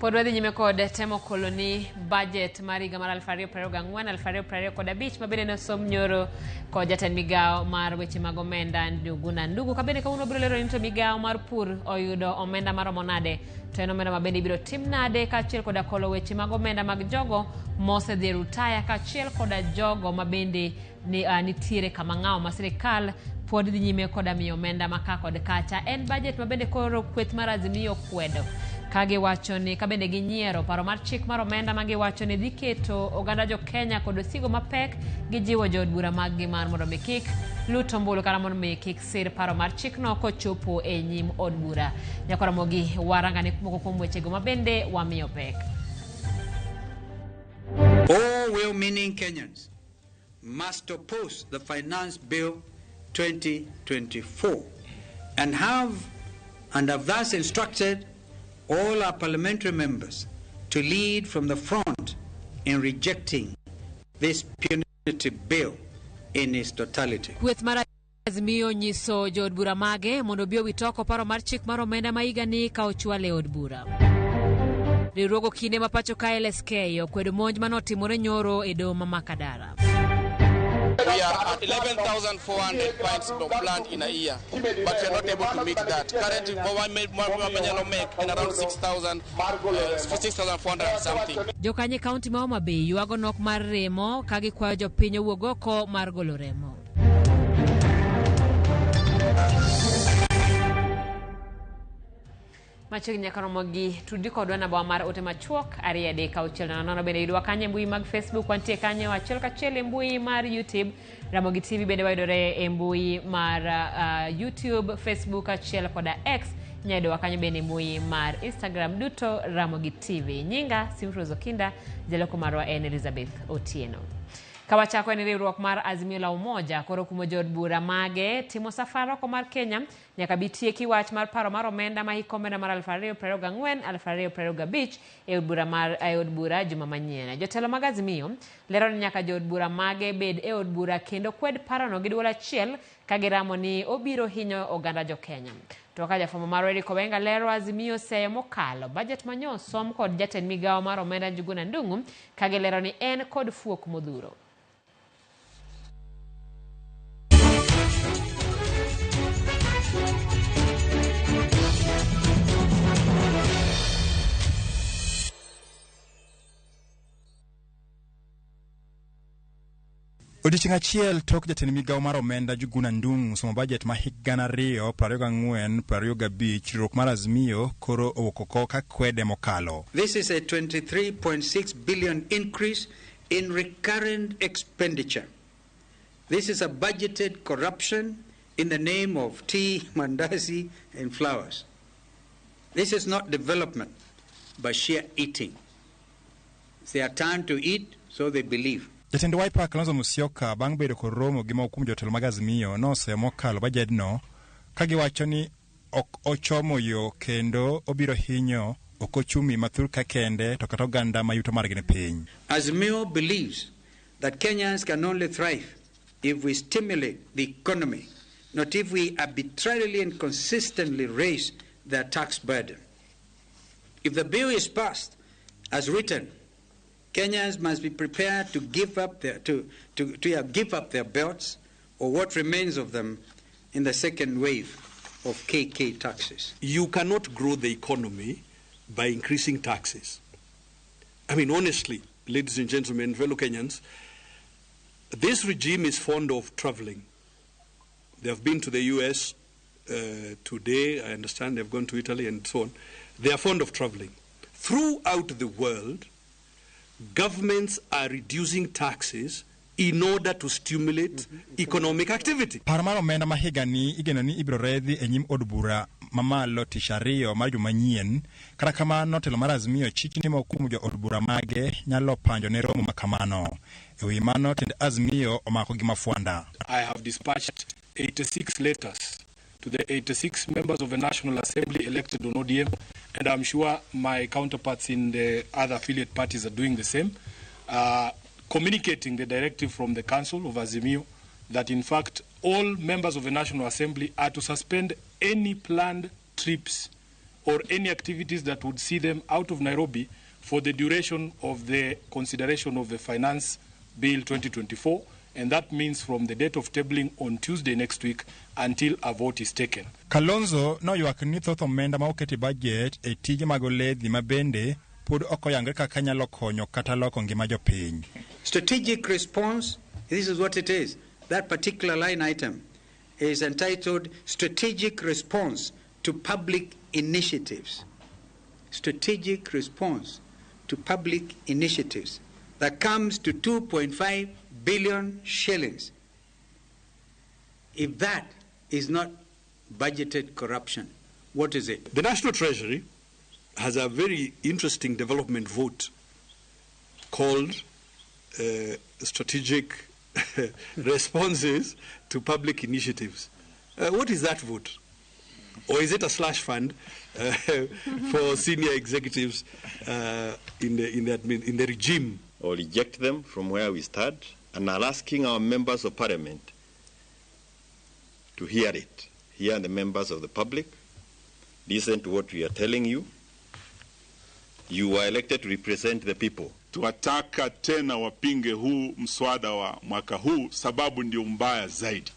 Pod wadhi nyime kod temo kolo ni budget mar higa mar 2024 2025 mabende nosom nyoro kod jatend migawo mar weche mag omenda Njuguna Ndugu. Kabende kawuono wabiro lero ni to migawo mar pur oyudo omenda maromo nade, to en omenda mabende ibiro tim nade, kaachiel koda kolo weche mag omenda mag jogo mosedhi e rutaya, kaachiel koda jogo mabende ni, nitiere kama ng'awo ma sirikal pod dhi nyime koda miyo omenda ma ka kod kacha. En budget ma bende koro kweth mar Azimio kwedo ka giwacho ni ka bende ginyiero paro mar chik mar omenda ma giwacho ni dhi keto oganda jo Kenya kod osigo mapek. Gijiwo jood bura maggi mar mondo mi kik lut ombulu kata mondo mi kik sir paro mar chikno kochopo e nyim od bura. Nyakoromogi warangane moko kuom wechego ma bende wamiyo pek. All well-meaning Kenyans must oppose the Finance Bill 2024 and have thus instructed all our parliamentary members to lead from the front in rejecting this punitive bill in its totality. Kweth mar Azimio nyiso jood bura mage mondo obi owit oko paro mar chik mar omenda ma higani ka ochwale e od bura. Riwruog okinde ma pacho ka LSK okwedo monj manotimore nyoro e doho ma Makadara. We are at 11,400 pints of plant in a year, but we are not able to meet that. Currently, what we make in around 6,400 something. Jokanyo e kaunti ma Homa Bay ywago nok mar remo ka gikwayo jopiny owuog oko mar golo remo. Machiegni nyaka romo gi tudri kodwa namba mar ote machuok 23600. Bende yudwa kanyo e mbui mag Facebook, wantie kanyo achiel kachiel e mbui mar YouTube Ramogi TV, bende wayudore e mbui mar YouTube, Facebook achiel koda X. Inyalo yudowa kanyo bende e mbui mar Instagram, duto Ramogi TV. Nyinga Simfrose Okinda, jaloko marwa en Elizabeth Otieno. Kawachako en riwruok mar Azimio la Umoja koro kumo jood bura mage timo safar oko mar Kenya nyaka bi tieki wach mar paro mar omenda ma hik omenda mar 2024 2025 e od bura mar e od bura juma manyien. Jotelo mag Azimio lero ni nyaka jood bura mage bed e od bura kendo kwed parono gi duol achiel ka giramo ni obiro hinyo oganda jo Kenya. To kaka jafwambo marwa Eric Owenga lero, Azimio seyo mokalo bajet manyo osom kod jatend migawo mar omenda Njuguna Ndung'u ka gilero ni en kod fuok modhuro. Odiechieng' achiel tok jatend migawo mar omenda Njuguna Ndung'u somo bajet ma hik 2024-2025, riwruok mar Azimio koro owuok oko ka kwede mokalo. This is a 23.6 billion increase in recurrent expenditure. This is a budgeted corruption in the name of tea, mandazi, and flowers. This is not development, but sheer eating. It's their time to eat, so they believe. Jatend Wiper Kalonzo Musyoka bang' bedo kod romo gi moko kuom jotelo mag Azimio noseyo mokalo bajedno ka giwacho ni ok ochomo yo kendo obiro hinyo ok ochumi ma thurka kende to kata oganda ma yuto margi ni piny. Azimio believes that Kenyans can only thrive if we stimulate the economy, not if we arbitrarily and consistently raise their tax burden. If the bill is passed as written, Kenyans must be prepared to give up their, to yeah, give up their belts or what remains of them in the second wave of KK taxes. You cannot grow the economy by increasing taxes. I mean, honestly, ladies and gentlemen, fellow Kenyans, this regime is fond of traveling. They have been to the US today, I understand they've gone to Italy and so on. They are fond of traveling. Throughout the world, governments are reducing taxes in order to stimulate economic activity. Paro mar omenda ma higani igeno ni ibiro redhi e nyim od bura mamalo tich ariyo mar juma manyien. Kata kamano, telo mar Azimio chich ni moko kuom jo od bura mage nyalo panjo ne romo ma kamano. E wi mano, tend Azimio omako gi mafwanda. I have dispatched 86 letters to the 86 members of the National Assembly elected on ODM, and I'm sure my counterparts in the other affiliate parties are doing the same, communicating the directive from the Council of Azimio that in fact all members of the National Assembly are to suspend any planned trips or any activities that would see them out of Nairobi for the duration of the consideration of the Finance Bill 2024, and that means from the date of tabling on Tuesday next week until a vote is taken. Kalonzo noywak ni thoth omenda ma oket e bajet e tije mag oledhi ma bende pod ok oyangre kaka nyalo konyo kata loko ngima jopiny. Strategic response, this is what it is. That particular line item is entitled Strategic Response to Public Initiatives. Strategic Response to Public Initiatives. That comes to 2.5 billion shillings. If that is not budgeted corruption, what is it? The National Treasury has a very interesting development vote called Strategic Responses to Public Initiatives. What is that vote? Or is it a slush fund for senior executives in the regime? Or reject them from where we start, and are asking our members of parliament to hear it. Hear the members of the public, listen to what we are telling you. You were elected to represent the people. Tuwataka tena wapinge huu mswada wa mwaka huu, sababu ndio mbaya zaidi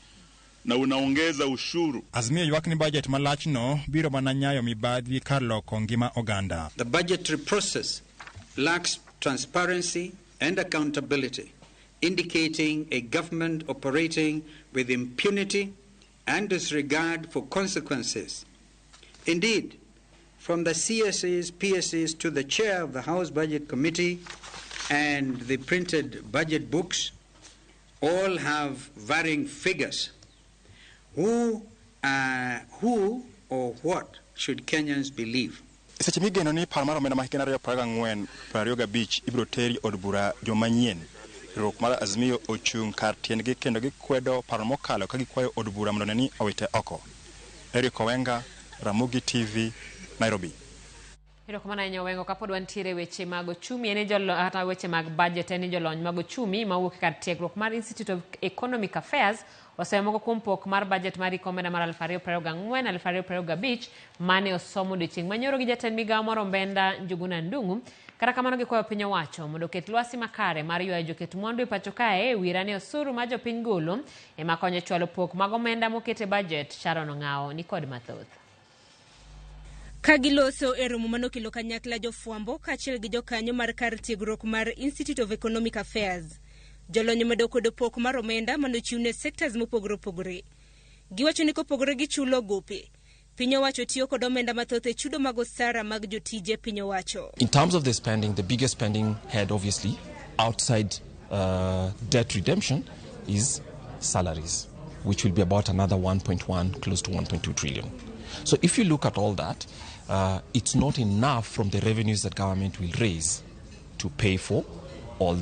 na unaongeza ushuru. Azimio ywak ni budget malachno biro mana nyayo mibadhi kar loko ngima oganda. The budgetary process lacks transparency and accountability, indicating a government operating with impunity and disregard for consequences. Indeed, from the CSAs, PSAs to the chair of the House Budget Committee and the printed budget books, all have varying figures. Who or what should Kenyans believe? Seche migeno ni par mar omenda ma higa 2024-2025 ibiro teri od bura joma nyien. Riwruok mar Azimio ochung' kar tiendgi kendo gikwedo paro mokalo ka gikwayo od bura mondo one ni owite oko. Eric Owenga, Ramogi TV, Nairobi. Erokamano ahinya Owengo. Kapod wantiere weche mag ochumi, en kata weche mag budget, en ni jolony mag ochumi mawuok e kar tiegruok mar Institute of Economic Affairs oseyo moko kuom pok mar budget mar hik omenda mar 2024-2025 mane osomo odiochieng' manyoro gi jatend migawo mar omenda Njuguna Ndung'u. Kata kamano gikwayo piny owacho mondo oket lwasi makare mar ywayo joket mwandu e pacho kae wira ne osuru ma jopiny golo ema konyo chwalo pok mag omenda moket e budget. Sharon Ong'awo ni kod mathoth. Ka giloso e romo manokelo kanyakla jofwambo kaachiel gi jokanyo mar kar tiegruok mar Institute of Economic Affairs. Jolony omedo kwedo pok mar omenda manochiw ne sectors mopogore opogore. Giwacho ni kopogore gi chulo gope, piny owacho tiyo kod omenda mathoth e chudo mag osara mag jotije piny owacho. In terms of the spending, the biggest spending head obviously outside debt redemption is salaries, which will be about another 1.1, close to 1.2 trillion. So if you look at all that, it's not enough from the revenues that government will raise to pay for all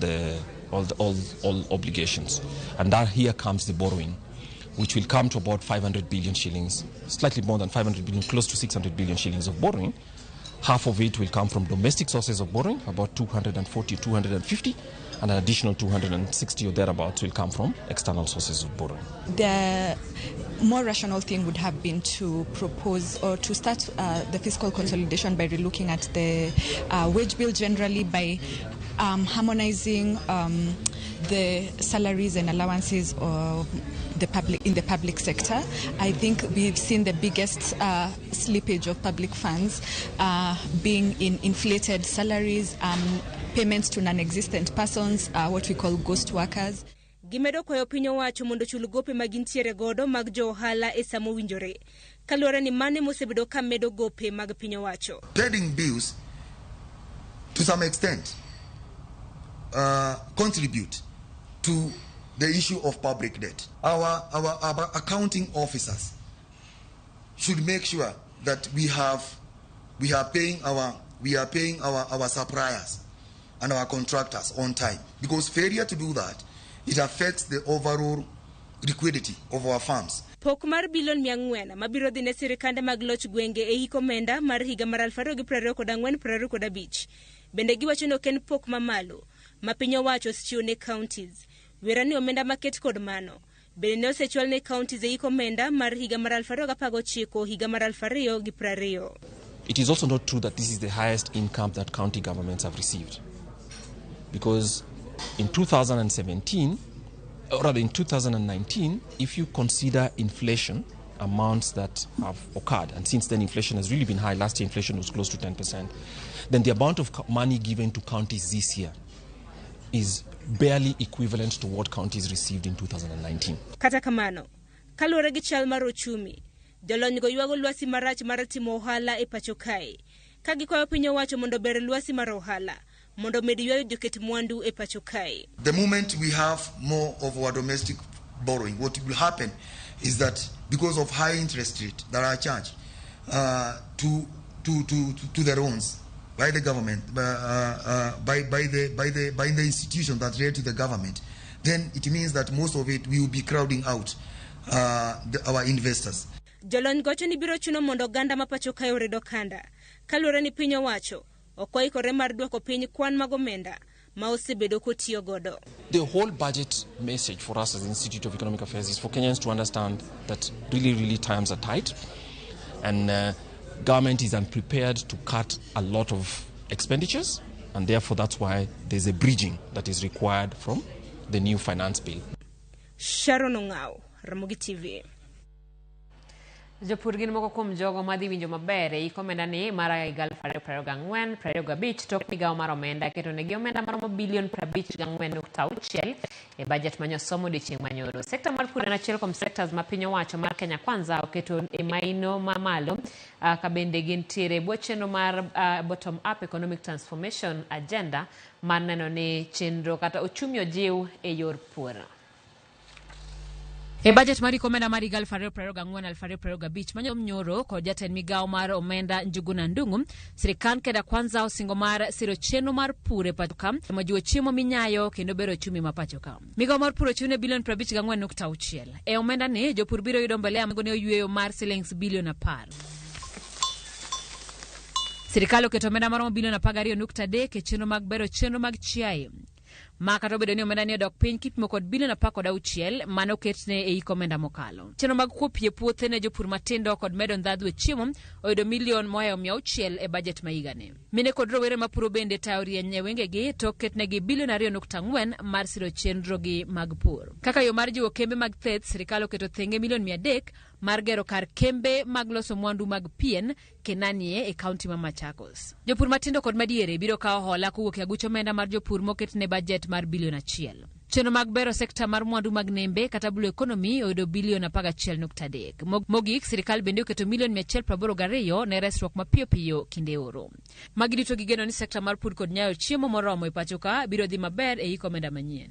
obligations. And that here comes the borrowing, which will come to about 500 billion shillings, slightly more than 500 billion, close to 600 billion shillings of borrowing. Half of it will come from domestic sources of borrowing, about 240, 250, and an additional 260 or thereabouts will come from external sources of borrowing. The more rational thing would have been to propose or to start the fiscal consolidation by relooking at the wage bill generally, by harmonizing the salaries and allowances of the public in the public sector. I think we've seen the biggest slippage of public funds being in inflated salaries, payments to non-existent persons, what we call ghost workers. Gimedo kwayo piny owacho mondo chul gope ma gintiere godo mag jo ohala e sama owinjore, kaluwore ni mane mosebedo ka medo gope mag piny owacho. Pending bills, to some extent, contribute to the issue of public debt. Our accounting officers should make sure that we are paying our suppliers and our contractors on time, because failure to do that, it affects the overall liquidity of our farms. Pok mar bilion 400 mabiro dhi ne sirikande mag loch gwenge e hik omenda mar higa mar 2024-2025 bende giwacho ni ok en pok mamalo ma piny owacho osechiwo ne counties. Wera ni omenda maket kod mano bende ne osechwal ne counties e hik omenda mar higa mar 2019 higa mar 2020. It is also not true that this is the highest income that county governments have received, because in 2017, or rather in 2019, if you consider inflation amounts that have occurred, and since then inflation has really been high, last year inflation was close to 10%, then the amount of money given to counties this year is barely equivalent to what counties received in 2019. Kata kamano, kaluwore gi chal mar ochumi, jolony go ywago lwasi marach mar timo ohala e pacho kae, ka gikwayo piny owacho mondo ober lwasi mar ohala mondo omed ywayo joket mwandu e pacho kae. The moment we have more of our domestic borrowing, what will happen is that because of high interest rate that are charged to the loans by the government, by the institution that relate to the government, then it means that most of it we will be crowding out our investors. Jolony gocho ni biro chuno mondo oganda ma pacho kae ored okanda kaluwore ni piny owacho ok oikore mar duoko piny kwan mag omenda ma osebedo kotiyo godo. The whole budget message for us as the Institute of Economic Affairs is for Kenyans to understand that really, really times are tight, and government is unprepared to cut a lot of expenditures, and therefore that's why there's a bridging that is required from the new finance bill. Sharon Ongao, Ramogi TV. Jopur gin moko kuom jogo madhi winjo maber e iko omenda ni mar higa 2024-2025 tok migawo mar omenda keto negi omenda maromo bilion 54.6 e bajet manyosomo odiochieng' manyoro. Sekta mar pur en achiel kuom sectors ma piny owacho mar Kenya Kwanza oketo e maino mamalo, ka bende gintiere e bwo chenro mar bottom up economic transformation agenda mar neno ni chenro kata ochumi ojiw e yor pur. E budget mar omenda mar higa 2024-2025 manyo mnyoro kod jatend migawo mar omenda Njuguna Ndung'u, sirikal Kenya Kwanza osingo mar siro chenro mar pur e pacho ka, majiwo chiemo minyayo kendo bero ochumi ma pacho ka. Migawo mar pur ochune bilion 54.6. E omenda ni jopur biro yudo mbolea ne oyweyo mar silings bilion 10. Sirikal oketo omenda maromo bilion 12.3 e chenro mag bero chenro mag chiaye. Ma kata obedo ni omenda ni odok piny kipimo kod bilion 16 mane oketne e iko omenda mokalo. Chenro mag kuo pi e puothe ne jopur matindo kod medo ndhadhu e chiemo oyudo milion mohewo 600 e bajet ma higani. Mine kod rowere mapuro bende tayo rieny e wengegi tok ketnegi bilion 2.4 mar siro chenrogi mag pur. Kaka yo mar jiwo kembe mag theth, sirikal oketo thenge milion 300 mar gero kar kembe mag loso mwandu mag pien Kenanie e kaunti ma Machakos. Jopur matindo kod madiere biro kawo hola kowuok e aguch omenda mar jopur moketne bajet mar bilion 1. Chenro mag bero sekta mar mwandu mag nembe kata blue economy oyudo bilion 11.3. Mogik, sirikal bende oketo milion 182 ne resruok mapiyo piyo kinde oro. Magi duto gigeno ni sekta mar pur kod nyayo chiemo moromo e pacho ka biro dhi maber e iko omenda manyien.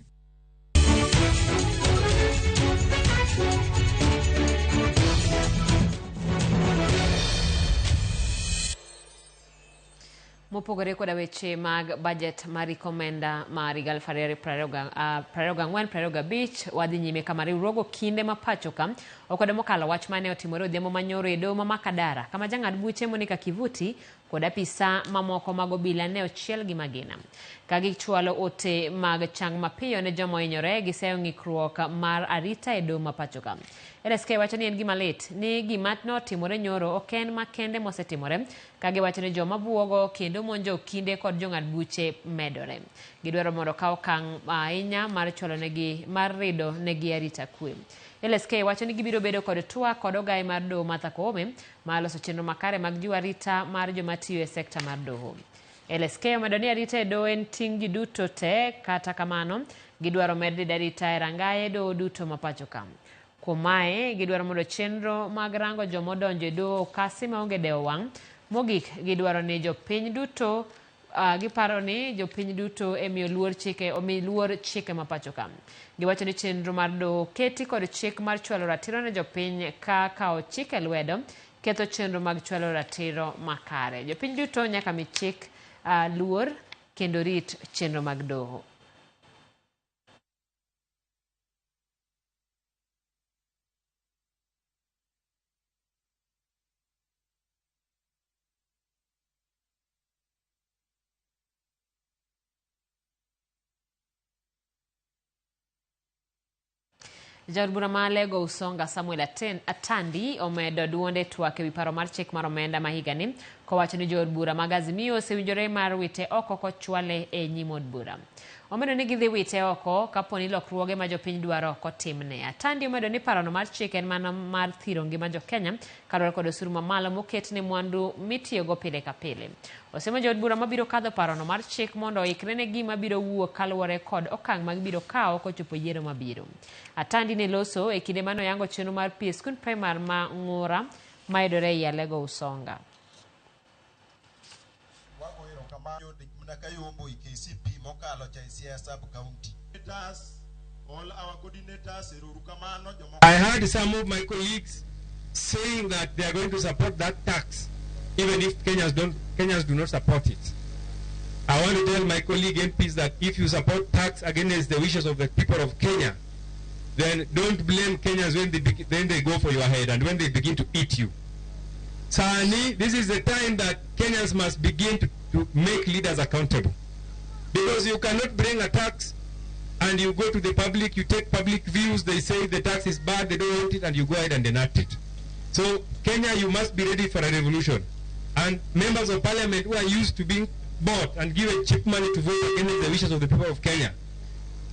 Mopogore koda weche mag budget mar iko omenda mar higa 2024-2025 wadhi nyime kama riwruogo kinde ma pacho ka okwedo mokalo wach mane otimore odhiambo manyoro e doho ma Makadara kama jang'ad buche Monica Kivuti kod apisa mamoko mag obila ne ochiel gi magina ka gichwalo ote mag chang mapiyo ne joma ohinyore giseyo ng'ikruok mar arita e doho ma pacho ka. LSK wacho ni en gima lit ni gima notimore nyoro ok en makende mosetimore ka giwacho ni joma buogo kendo monjo okinde kod jong'ad buche medore. Gidwaro mondo okaw okang' ahinya mar chwalo negi mar rido negi arita kwe. LSK wacho ni gibiro bedo kod twak kod ogaye mar doho Martha Koome mar loso chenro makare mag jiwo arita mar joma tiyo e sekta mar doho. LSK omedo ni arita e doho en ting' ji duto te, kata kamano gidwaro med rido arita e rangaye doho duto ma pacho ka. Kuom mae, gidwaro mondo chenro mag rango joma odonjo e doho okasi maonge dewo wang'. Mogik, gidwaro ni jopiny duto giparo ni jopiny duto emiyo luor chike omi luor chike ma pacho ka. Giwacho ni chenro mar doho keti kod chik mar chwalo ratiro ne jopiny ka kawo chike lwedo ketho chenro mag chwalo ratiro makare. Jopiny duto nyaka mi chik luor kendo rit chenro mag doho. Jaod bura ma Alego Usonga Samuel Atandi omedo duonde twak ewi paro mar chik mar omenda ma higani Kowacho ni jood bura mag Azimio osewinjore mar wite oko kochwale e nyim od bura. Omedo ni gidhi wite oko kapo ni lokruoge ma jopiny dwaro ok otimne. Atandi omedo ni parono mar chik en mana mar thiro ngima jokenya kaluwore kod osuru mamalo moket ne mwandu mitiyogo pile ka pile. Osemo jood bura mabiro kadho parono mar chik mondo oikre ne gima biro wuok kaluwore kod okang' ma gibiro kawo kochopo yiero mabiro. Atandi ne loso e kinde mane oyango chenro mar pie skund primar ma Ng'ura mayudore ei Alego Usonga. I heard some of my colleagues saying that they are going to support that tax, even if Kenyans do not support it. I want to tell my colleague MPs that if you support tax against the wishes of the people of Kenya, then don't blame Kenyans when they go for your head and when they begin to eat you. Sani, this is the time that Kenyans must begin to make leaders accountable. Because you cannot bring a tax and you go to the public, you take public views, they say the tax is bad, they don't want it, and you go ahead and enact it. So Kenya, you must be ready for a revolution. And members of parliament who are used to being bought and given cheap money to vote against the wishes of the people of Kenya,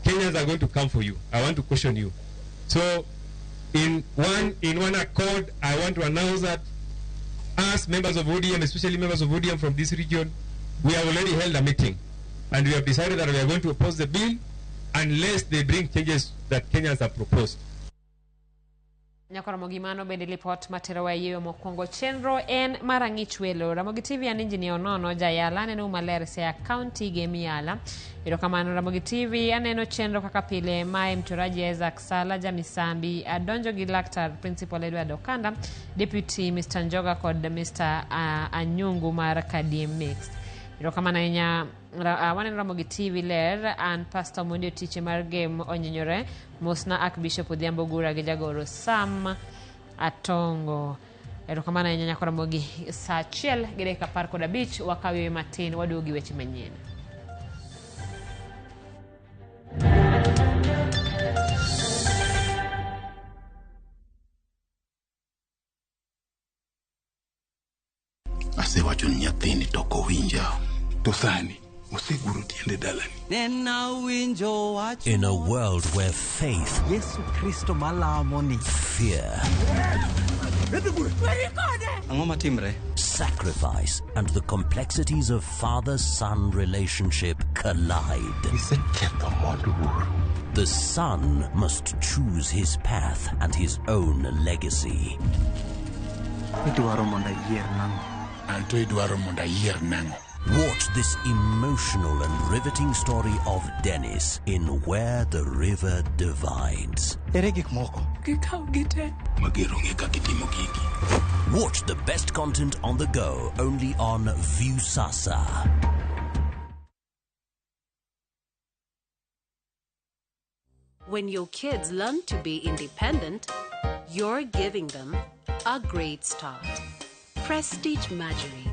Kenyans are going to come for you. I want to caution you. So in one accord, I want to announce that us members of ODM, especially members of ODM from this region, we have already held a meeting. And we have decided that we are going to oppose the bill unless they bring changes that Kenyans have proposed. Nyakoromo gimano bende lipot materowa e yieyo mokwongo chenro en mar ang'ich welo. Ramogi TV an injinia Onono Jayala aneno maler Siaya County gi Miala. Erokamano Ramogi TV aneno chenro kaka pile mae mchoraji Isaac Sala Jamisambi adonjo gi laktar Principal Edward Okanda, Deputy Mr. Njoga kod Mr. Anyungu mar Kadiem Mixed. Erokamano ahinya waneno Ramogi TV ler an Pastor Mondi Otiche mar Game onyinyore mosna Archbishop Odhiambo Gura gi jagoro Sam Atongo. Erokamano ahinya nyako Ramogi saa 1:15 wakaw matin waduogo gi weche manyien. Asewacho ni nyathini to ok owinja. To sani oseguro tiende dalani. In a world where faith, Yesu Kristo malamo ni, fear, sacrifice, and the complexities of father-son relationship collide. The son must choose his path and his own legacy. Watch this emotional and riveting story of Dennis in Where the River Divides. Watch the best content on the go, only on Viusasa. When your kids learn to be independent, you're giving them a great start. Prestige Margarine.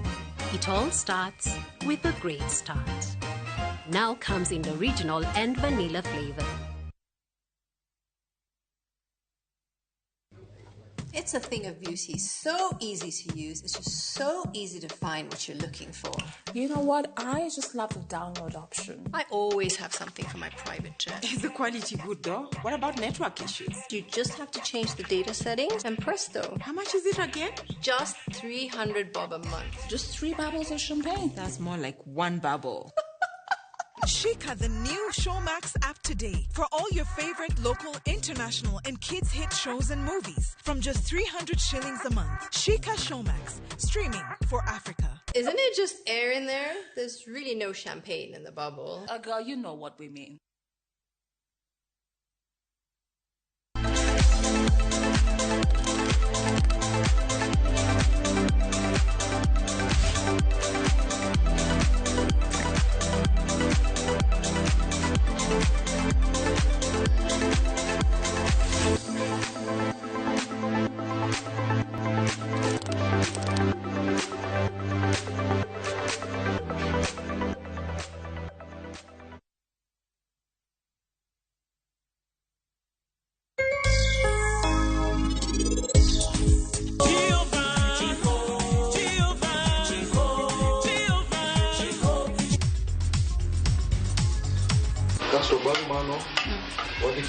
It all starts with a great start. Now comes in the original and vanilla flavor. It's a thing of beauty, so easy to use. It's just so easy to find what you're looking for. You know what? I just love the download option. I always have something for my private jet. Is the quality good though? What about network issues? You just have to change the data settings and presto. How much is it again? Just 300 bob a month. Just 3 bubbles of champagne. That's more like 1 bubble. Shika the new Showmax app today for all your favorite local, international, and kids hit shows and movies from just 300 shillings a month. Shika Showmax, streaming for Africa. Isn't it just air in there? There's really no champagne in the bubble. Girl, you know what we mean.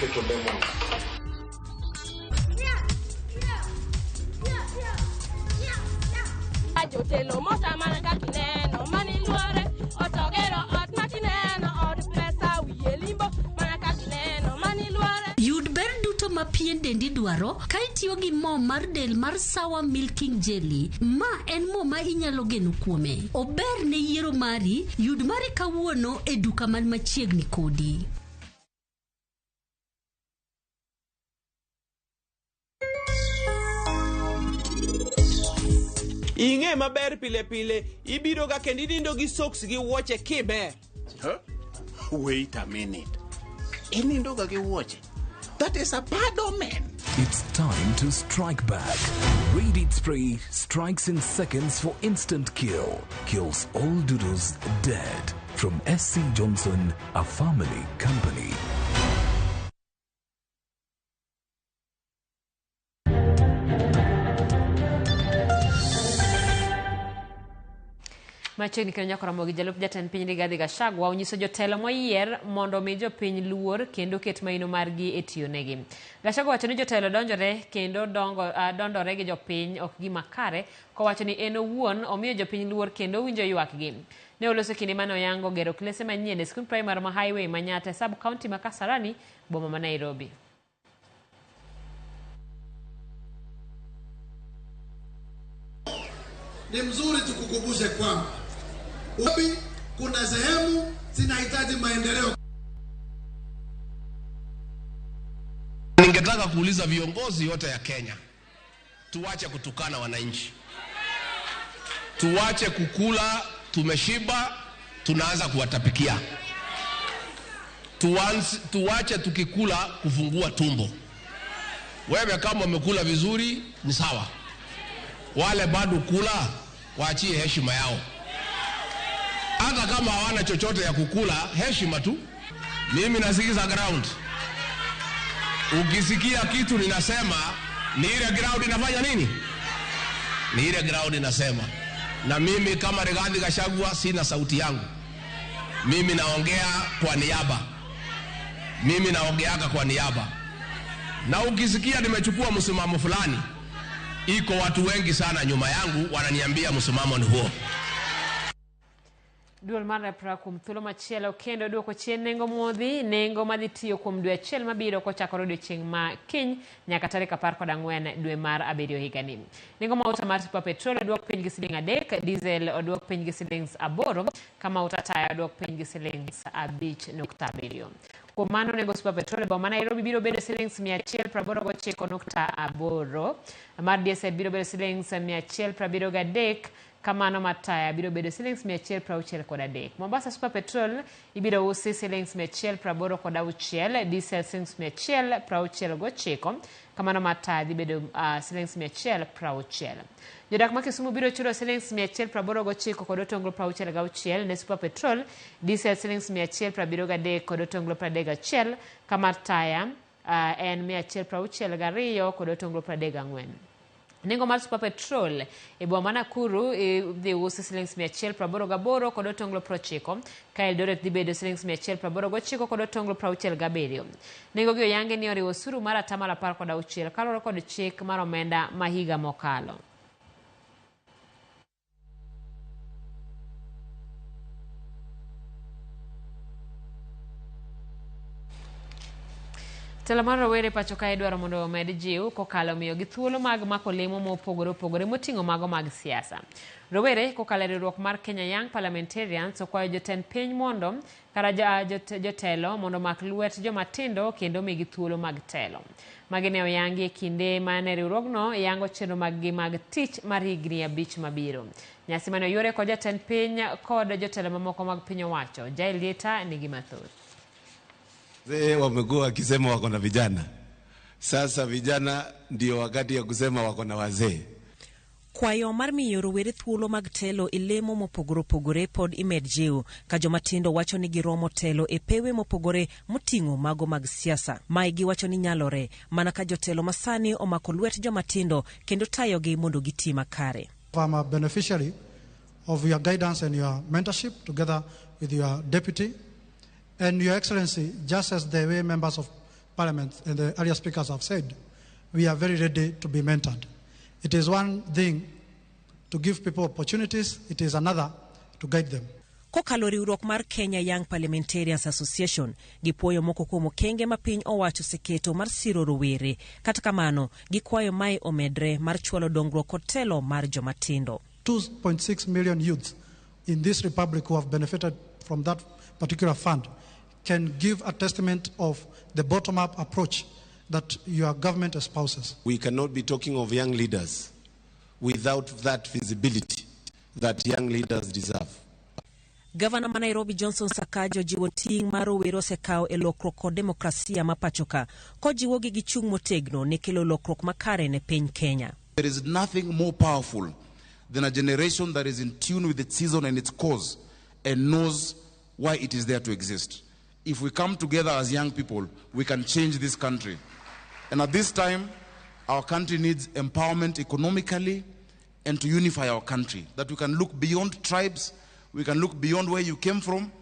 keto lemon. Jotelo motamana kaka ineno mani luore otogero ot matineno od pesa wiye limbo mana kaka ineno mani luore. Yud ber duto ma pien dendi dwaro ka itiyo gi mo mar del mar Sawa Milking Jelly. Ma en mo ma inyalo geno kuome. Ober ne yiero mari, yud mari kawuono e duka man machiegni kodi. Ing'e maber pile pile ibiro ga kendo inindo gi socks gi wuoche kiber. Huh? Wait a minute. Inindo ga gi wuoche. That is a bad omen. It's time to strike back. Raid Spray strikes in seconds for instant kill. Kills all doodles dead. From SC Johnson, a family company. Machiegni kendo nyaka romo gi jalup jatend piny Rigathi Gachagua onyiso jotelo moyier mondo omi jopiny luor kendo ket maino margi e tiyo negi. Gachagua wacho ni jotelo donjore kendo dondore gi jopiny ok gima kare, kowacho ni en owuon omiyo jopiny luor kendo owinjo ywakgi. Ne oloso kinde mane oyango gero klese manyien e skund primary ma Highway Manyatta e sub county ma Kasarani, boma ma Nairobi. Ni mzuri tukukumbushe kwamba upi kuna sehemu zinahitaji maendeleo. Ningetaka kuuliza viongozi yote ya Kenya, tuache kutukana wananchi, tuache kukula tumeshiba tunaanza kuwatapikia, tuache tukikula kufungua tumbo. Wewe kama umekula vizuri ni sawa, wale bado kula waachie heshima yao. Hata kama hawana chochote ya kukula, heshima tu. Mimi nasikiza ground. Ukisikia kitu ninasema, ni ile ground inafanya nini? Ni ile ground inasema. Na mimi kama Rigathi Gachagua sina sauti yangu. Mimi naongea kwa niaba. Mimi naongeaga kwa niaba. Na ukisikia nimechukua msimamo fulani, iko watu wengi sana nyuma yangu wananiambia msimamo ni huo. Duol mar EPRA kuom thuolo machielo kendo duoko chien nengo modhi, nengo madhi tiyo kuom dwe achiel mabiro kochakore odiochieng' ma kiny nyaka tarik 14 dwe mar 7 higani. Nengo mauta mar super petrol oduok piny gi siling 3, diesel oduok piny gi siling 8, ka mauta taya oduok piny gi siling 5.7. Kuom mano nengo super petrol e boma ma Nairobi biro bedo siling 189.8, mar diesel biro bedo siling 173, kamano mataya biro bedo siling 163. Mombasa Super Petrol ibiro usi siling 186, diesel siling 169, kamano mataya dhi bedo siling 160. Jodak ma Kisumu biro chulo siling 189 kod otonglo 66 ne Super Petrol, diesel siling 173 kod otonglo 31, ka taya en 162 kod otonglo 34. Nengo mar Super Petrol e boma ma Nakuru idhi usi siling 188 kod otonglo 90, ka Eldoret dhi bedo siling 189 kod otonglo 67. Nengo gi oyange ni oriwo osuru mar 16% kaluwore kod chik mar omenda ma higa mokalo. Telo mar rowere pacho kae dwaro mondo omed jiw kokalo miyogi thuolo mag mako lemo mopogore opogore moting'o mago mag siasa. Rowere kokalo e riwruok mar Kenya Young Parliamentarians okwayo jotend piny mondo kata jotelo mondo omak lwet joma tindo kendo migi thuolo mag telo. Magi ne oyangi e kinde mane riwruogno yango chenro maggi mag tich mar higni 5 mabiro. Nyasi mane oyuore kod jatend piny kod jotelo mamoko mag piny owacho. Jael Dieta nigi mathoth. Wazee wamekuwa wakisema wako na vijana. Sasa vijana ndio wakati ya kusema wako na wazee. Kwayo mar miyo rowere thuolo mag telo e lemo mopogore opogore pod imed jiw ka joma tindo wacho ni giromo telo e pewe mopogore moting'o mago mag siasa. Mae giwacho ni nyalore mana ka jotelo masani omako lwet joma tindo kendo tayogi mondo giti makare. I'm a beneficiary of your guidance and your mentorship together with your deputy. And Your Excellency, just as the way members of Parliament and the earlier speakers have said, we are very ready to be mentored. It is one thing to give people opportunities, it is another to guide them. Kokalo riwruok mar Kenya Young Parliamentarians Association, gipuoyo moko kuom okenge ma piny owacho oseketo mar siro rowere. Kata kamano, gikwayo mae omedre mar chwalo dongruok kod telo mar joma tindo. 2.6 million youths in this republic who have benefited from that particular fund can give a testament of the bottom-up approach that your government espouses. We cannot be talking of young leaders without that visibility that young leaders deserve. Gavana ma Nairobi Johnson Sakaja ojiwo ting' ma rowere osekawo e lokruok kod demokrasia ma pachoka kojiwogi gi chung' motegno ne kelo lokruok makare ne piny Kenya. There is nothing more powerful than a generation that is in tune with its season and its cause and knows why it is there to exist. If we come together as young people, we can change this country. And at this time, our country needs empowerment economically and to unify our country, that we can look beyond tribes, we can look beyond where you came from,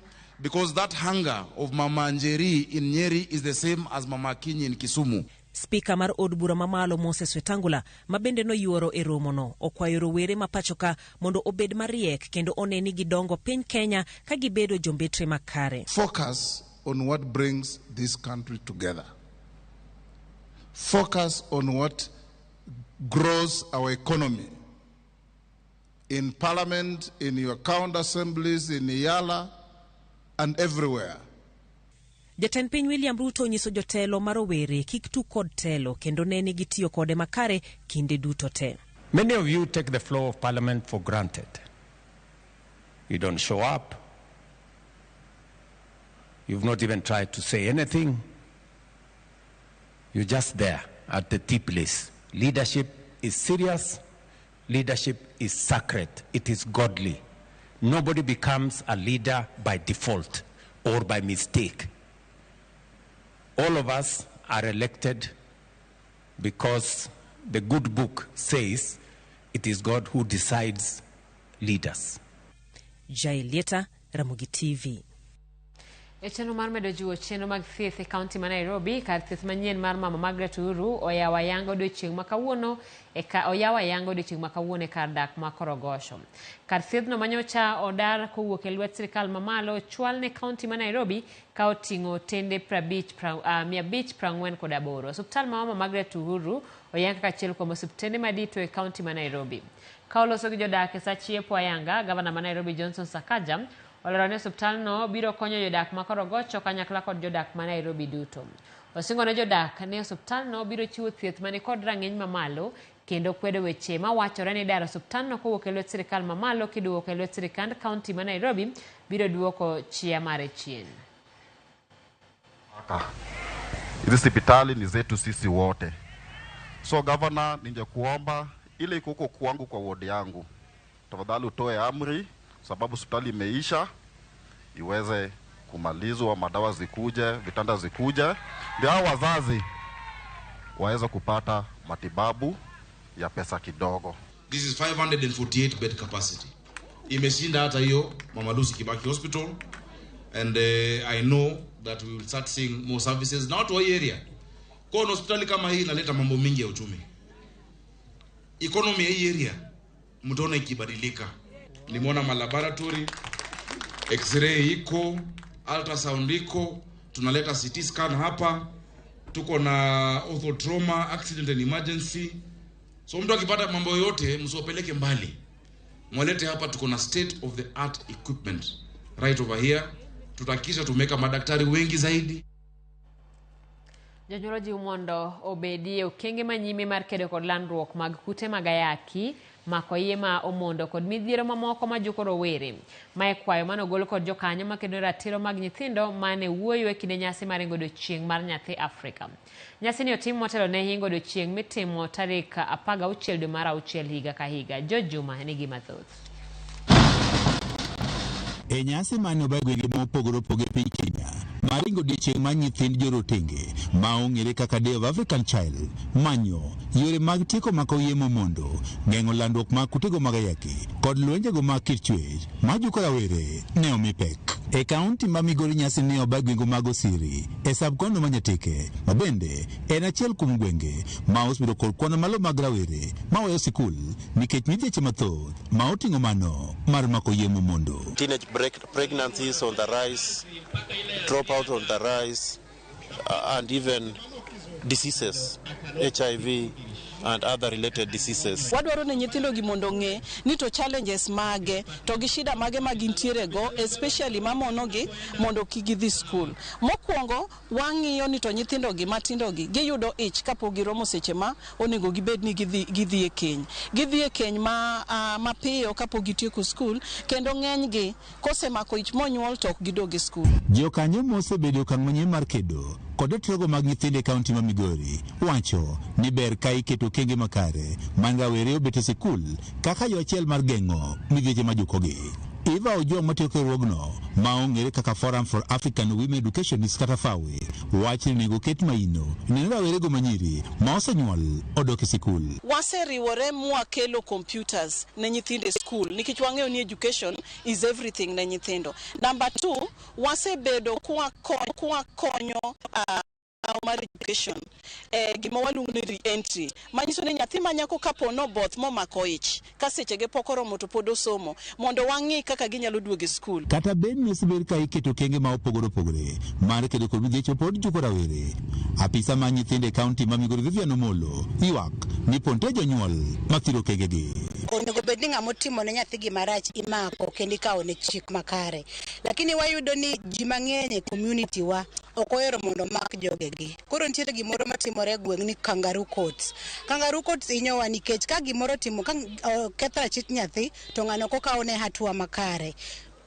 because that hunger of Mama Njeri in Nyeri is the same as Mama Akinyi in Kisumu. Spika mar od bura mamalo Moses Wetangula ma bende noyuoro e romono okwayo rowere ma pachoka mondo obed mariek kendo one ni gidongo piny Kenya ka gibedo jombetre makare. Focus on what brings this country together. Focus on what grows our economy. In parliament, in your county assemblies, in EALA, and everywhere. Jatend piny William Ruto onyiso jotelo ma rowere kik tug kod telo kendo ne ni gitiyo kode makare kinde duto te. Many of you take the floor of parliament for granted. You don't show up. You've not even tried to say anything. You're just there at the tea place. Leadership is serious. Leadership is sacred. It is godly. Nobody becomes a leader by default or by mistake. All of us are elected because the good book says it is God who decides leaders. Jailieta, Ramogi TV. E chenro mar medo jiwo chenro mag thieth e kaunti ma Nairobi, kar thieth manyien mar Mama Margaret Uhuru oyawo ayanga odiochieng' ma kawuono e ka oyawo ayanga odiochieng' ma kawuono e kar dak ma Korogosho. Kar thiethno manyocha odar kowuok e lwet sirikal mamalo ochwal ne kaunti ma Nairobi ka oting'o otende 548. Osiptal ma Mama Margaret Uhuru oyang kaka achiel kuom osiptende madito e kaunti ma Nairobi. Ka oloso gi jodak e sa chiepo ayanga, gavana ma Nairobi Johnson Sakaja olero ni osiptalno biro konyo jodak ma Korogocho kanyakla kod jodak ma Nairobi duto. Osingo ne jodak ni osiptalno biro chiwo thieth mani kod rang'iny mamalo kendo kwedo weche mawachore ni daro osiptalno kowuok e lwet sirikal mamalo kiduoko e lwet sirikand kaunti ma Nairobi biro duoko chia mare chien. Hizi hospitali ni zetu sisi wote. So governor, ningekuomba ile iko huko kwangu kwa ward yangu, tafadhali utoe amri, sababu hospitali imeisha, iweze kumalizwa, madawa zikuje, vitanda zikuje, ndio hao wazazi waweze kupata matibabu ya pesa kidogo. This is 548 bed capacity. Imeshinda hata hiyo Mama Lucy Kibaki Hospital, and I know that we will start seeing more services na watu wa hii area. Kwa hospitali kama hii inaleta mambo mingi ya uchumi. Economy ya hii area mtaona ikibadilika. Nimeona malaboratory, x-ray iko, ultrasound iko, tunaleta CT scan hapa, tuko na ortho trauma, accident and emergency. So mtu akipata mambo yote msiwapeleke mbali. Mwalete hapa, tuko na state of the art equipment right over here. Tutahakikisha tumeweka madaktari wengi zaidi. Jonyuol ojiw mondo obedi e okenge manyime mar kedo kod landruok mag kute mag ayaki, mako iye ma omondo kod midhiero mamoko ma juko rowere. Mae kwayo manogol kod jokanyo makedo ratiro mag nyithindo mane wuoyo e kinde nyasi mar hingo odiochieng' mar nyathi Afrika. Nyasi ni otim motelo ne hingo odiochieng' mitimo tarik 16 dwe mar auchiel higa ka higa. George Juma nigi mathoth. E nyasi mane oba e gwenge mopogore opogore e piny Kenya mar hingo odiochieng' mar nyithind jorotenge ma ong'ere kaka Day of African Child, manyo yore mag tieko mako iye momondo, geng'o landruok mag kutego mag ayaki kod lwenjego mag kit chwech majuko rawere ne omi pek. E kaunti ma Migori nyasi ne oba gwenge mag Osiri e sub-county ma Nyatike, ma bende en achiel kuom gwenge ma osebedo kod kwan malo mag rawere maweyo sikul nikech midhieche mathoth ma oting'o mano mar mako yie momondo. Teenage pregnancies on the rise, dropout on the rise, and even diseases, HIV and other related diseases. Wadwaro ni nyithindo gi mondo ong'e ni to challenges mage to gi shida mage ma gintiere go, especially mamono gi mondo kik gidhi school. Mokwongo wang'iyo ni to nyithindo gi matindo gi giyudo ich kapok giromo seche ma onego gibed ni gidhi e keny. Gidhi e keny ma mapiyo kapok gitieko school, kendo ng'eny gi kosemako ich monyuol to ok gidog e school. Jokanyo mosebedo e okang' manyien mar kedo kod ratiro mag nyithindo e kaunti ma Migori wacho ni ber ka iketo okenge makare man rawere obet e sikul kaka yo achiel mar geng'o midhieche majukogi. Eva Ojwang matiyo e riwruogno ma ong'ere kaka Forum for African Women Educationists kata FAWE wacho ni onego ket maino ne rawerego manyiri ma osenyuol odok e sikul. Waseriwore mwakelo computers ne nyithindo e school nikech wang'eyo ni education is everything ne nyithindo. Number two, wasebedo kwakonyo mar education gima waluongo ni re-entry, manyiso ni nyathi ma nyako kapo noboth momako ich ka sechege pok oromo to pod osomo, mondo wang'i kaka ginyalo duogo e skul. Kata bed ni osebed ka iketo okenge ma opogore opogore mar kedo kod midhieche pod juko rawere. Apisa mar nyithindo e kaunti ma Migori Vivian Omolo ywak ni pod nitie jonyuol mathiro okengegi. Onego bed ni ng'ama otimo ne nyathi gima rach imako kendo ikawo ne chik makare, lakini wayudo ni ji mang'eny e community wa ok ohero mondo omak jogegi. Koro nitiere gimoro matimore e gweng' ni kangaroo courts. Kangaroo courts hinyowa nikech ka gimoro otimo ka ketho rachich nyathi to ng'ano ok okaw ne hatua makare,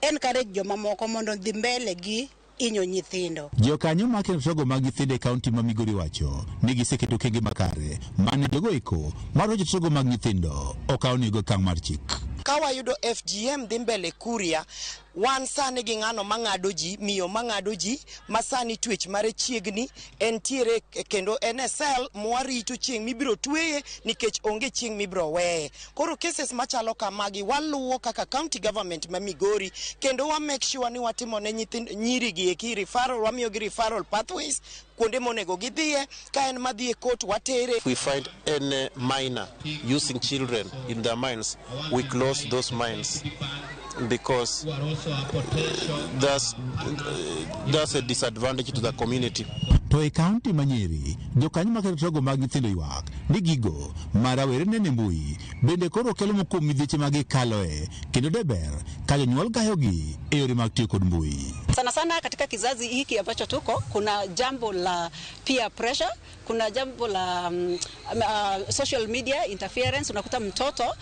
encourage jomamoko mondo odhi mbele gi hinyo nyithindo. Jokanyo mar ratiro mag nyithindo e kaunti ma Migori wacho ni giseketo okenge makare mane jogo eko mar ratiro mag nyithindo okaw nego okang' mar chik. Ka wayudo FGM dhi mbele Kuria, wan sani gi ng'ano mang'ado ji, miyo mang'ado ji, ma sani twech mare chiegni, entiere kendo en e cell mwarito chieng' mibiro tweye nikech onge chieng' mibiro weye. Koro cases machalo kamagi waluwo kaka county government ma Migori, kendo wa make sure ni watimo ne nyithind nyiri gi eki referral, wamiyo gi referral pathways kuonde monego gidhiye, ka en madhi e court watere. If we find any miner using children in their mines, we close those mines because that's a disadvantage to the community. To e kaunti ma Nyeri, jokanyo mag ratiro mag nyithindo ywak ni gigo ma rawere neno e mbui bende koro kelo moko kuom midhieche ma gikaloe, kendo de ber ka jonyuol gayogi e yore mag tiyo kod mbui. Sana sana katika kizazi hiki ambacho tuko, kuna jambo la peer pressure, kuna jambo la social media interference. Unakuta mtoto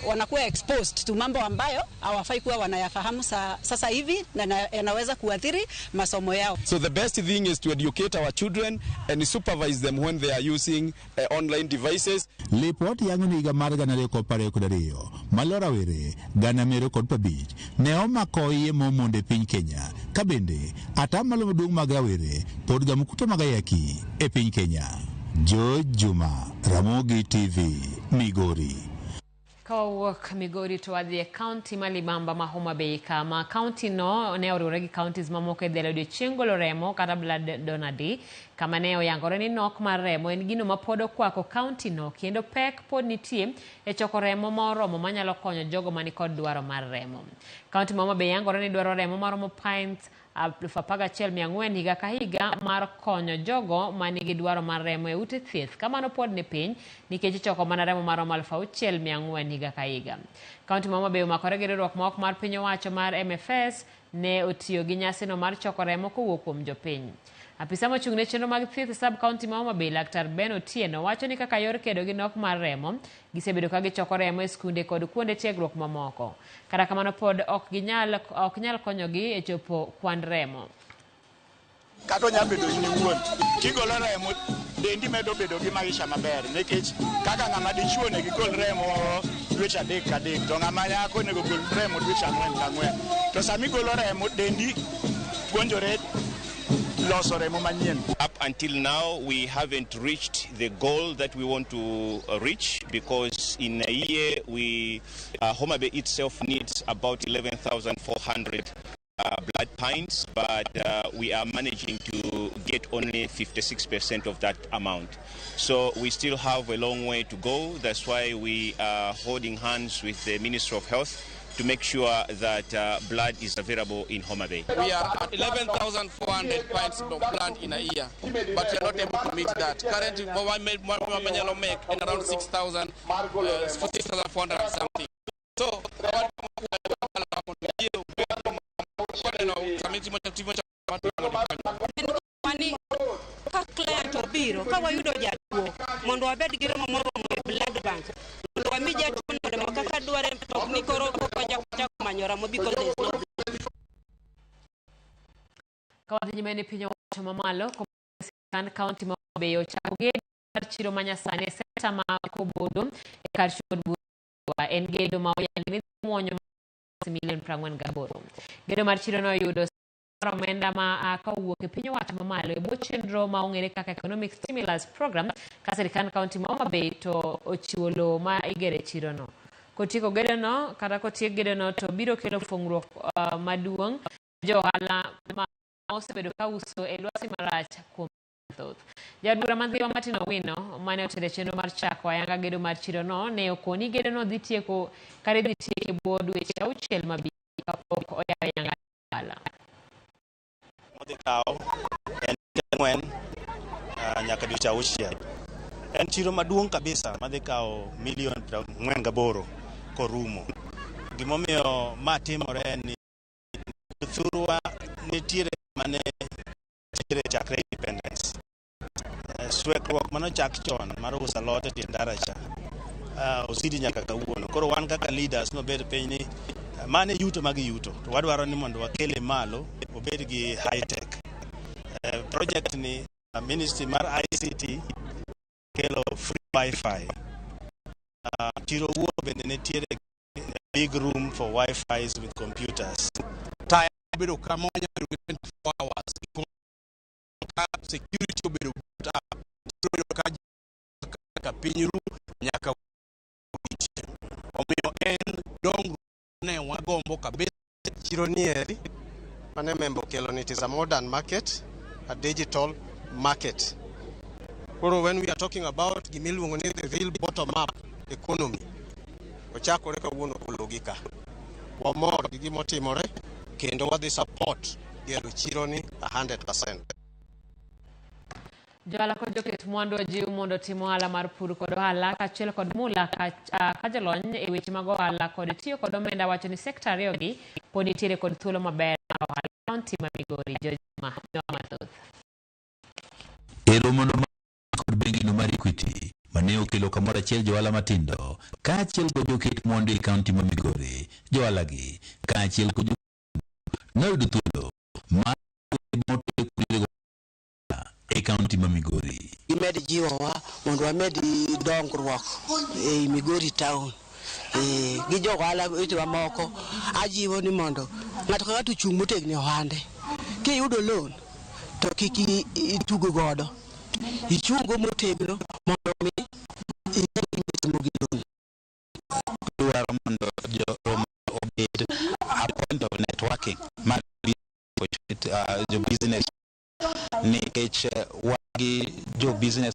wanakuwa exposed to mambo ambayo hawafai kuwa wanayafahamu sasa hivi na yanaweza kuathiri masomo yao. So the best thing is to educate our children and supervise them when they are using online devices. Lipot yango ni higa mar 2022 malo rawere 250 ne omako iye momondo e piny Kenya, ka bende atamalo maduong' mag rawere pod gamo kute mag ayaki e piny Kenya. George Juma, Ramogi TV, Migori. Ka wawuok Migori to wadhi e kaunti ma libamba ma Homa Bay, kama kaunti no ne oriwore gi counties mamoko e dhialo odiochieng' golo remo kata blood donor day, kama ne oyangore ni nok mar remo en gino ma pod okwako kaunti no, kendo pek pod nitie e choko remo ma oromo manyalo konyo jogo manikod dwaro mar remo. Kaunti ma Homa Bay yangore ni dwaro remo maromo pints 11,400 higa ka higa mar konyo jogo manigi dwaro mar remo e ute thieth. Kamano pod ni piny nikech ichoko mana remo maromo 6,400 higa ka higa. Kaunti ma Homa Bay omakore gi riwruok ma ok mar piny owacho mar MFS ne otiyo gi nyasino mar choko remo kowuok kuom jopiny. Apisa mochung' ne chenro mag thieth e sub county ma Homa Bay, Laktar Ben Otieno, wacho ni kaka yor kedo gi nok mar remo, gisebedo ka gichoko remo e skunde kod kuonde tiegruok mamoko. Kata kamano pod ok nyal konyogi e chopo kwand remo. Kata onya bedo in iwuon kigolo remo, dendi medo bedo gi maisha maber, nikech kaka ng'ama dichuo onego igol remo dweche 3 ka 3, to ng'ama nyako onego gol remo dweche 4 ka 4. To sama igolo remo, dendi puonjore loso remo manyien. Up until now, we haven't reached the goal that we want to reach, because in a year, we Homa Bay itself needs about 11,400 blood pints, but we are managing to get only 56% of that amount. So we still have a long way to go. That's why we are holding hands with the Ministry of Health to make sure that blood is available in Homa Bay. We are at 11,400 pints of blood in a year, but we are not able to meet that. Currently, we make in around 6,000, 6,400 something. So, ka client obiro ka wayudo jatuo mondo wabed gi remo moromo e blood bank mondo wami jatuo no remo kaka dware to ok ni koro wachako manyo remo because there is no blood. Ka wadhi nyime ni piny owacho mamalo sirkand kaunti ma Homa Bay ochako gedo mar chiro manyasani e senta ma Kobodo e kar od bura en gedo ma oyangi ni dhi muonyo milion 48. Gedo mar chiro no oyudo mar omenda ma ka owuok e piny owacho mamalo e bwo chenro ma ong'ere kaka Economic Stimulus Program ka sirkand kaunti ma Homa Bay to ochiwo lowo ma igere chirono. Kotieko gedono kata kotiek gedono to biro kelo fungruok maduong' jo ohala ma osebedo ka uso e lwasi marach kuom mathoth. Jaod bura ma Ndhiwa Martin Owino mane otelo e chenro mar chako ayanga gedo mar chirono ne okoni gedono dhi tieko kata idhi tieke e bwo dweche 6 mabiro kapok oyawe ayanga ne ohala. Modhi kawo en 4 nyaka dweche 6. En chiro maduong' kabisa madhi kawo milion 48 korumo. Gimomiyo ma timore en ni jothurwa nitiere mane nitiere chakre independence. Swekruok manochak chon mar uso alot e tie ndara cha osidi nyaka kawuono. Koro wan kaka leaders nobed piny ni mane yuto magiyuto to wadwaro ni mondo wakele malo obed gi high tech. Project ni ministry mar ICT kelo free wifi. Chiro wuon bende nitiere big room for wifis with computers. Taya obedo kama wanyalo bedo gi 24 hours. Ka security obedo put up, obedo ka nyaka piny ru nyaka odiochieng'. Omiyo en dongruok ne wagombo kabisa. Chiro nieri mane Membo okelo ni it is a modern market, a digital market. Koro when we are talking about gimiluongo ni the real bottom up economy, ochakore kawuono kologi ka. Wamor gi gimotimore kendo wadhi support gero chiro ni 100%. Johala kod joket mwandu ojiw mondo otim ohala mar pur kod ohala kaachiel kod mula ka jolony e weche mag ohala kod tiyo kod omenda wacho ni sekta ariyogi pod nitiere kod thuolo maber mar ohala e kaunti ma Migori. Jojuma mathoth. E romono kod bengino mar Equity mane okelo kamoro achiel johala matindo kaachiel kod joket mwandu e kaunti ma Migori. Johala gi kaachiel kod noyudo thuolo mar e kaunti ma Migori. Gimed jiwowa mondo wamed dongruok ei Migori town. Gi jo ohala wetewa moko ajiwo ni mondo ng'ato ka ng'ato ochung' motegno e ohande. Kiyudo loan to kik itug godo. Ichungo motegno mondo mi ing'e gima itimo gi loan. Dwaro mondo jo obed a point of networking mar jo business nikech wan gi jo business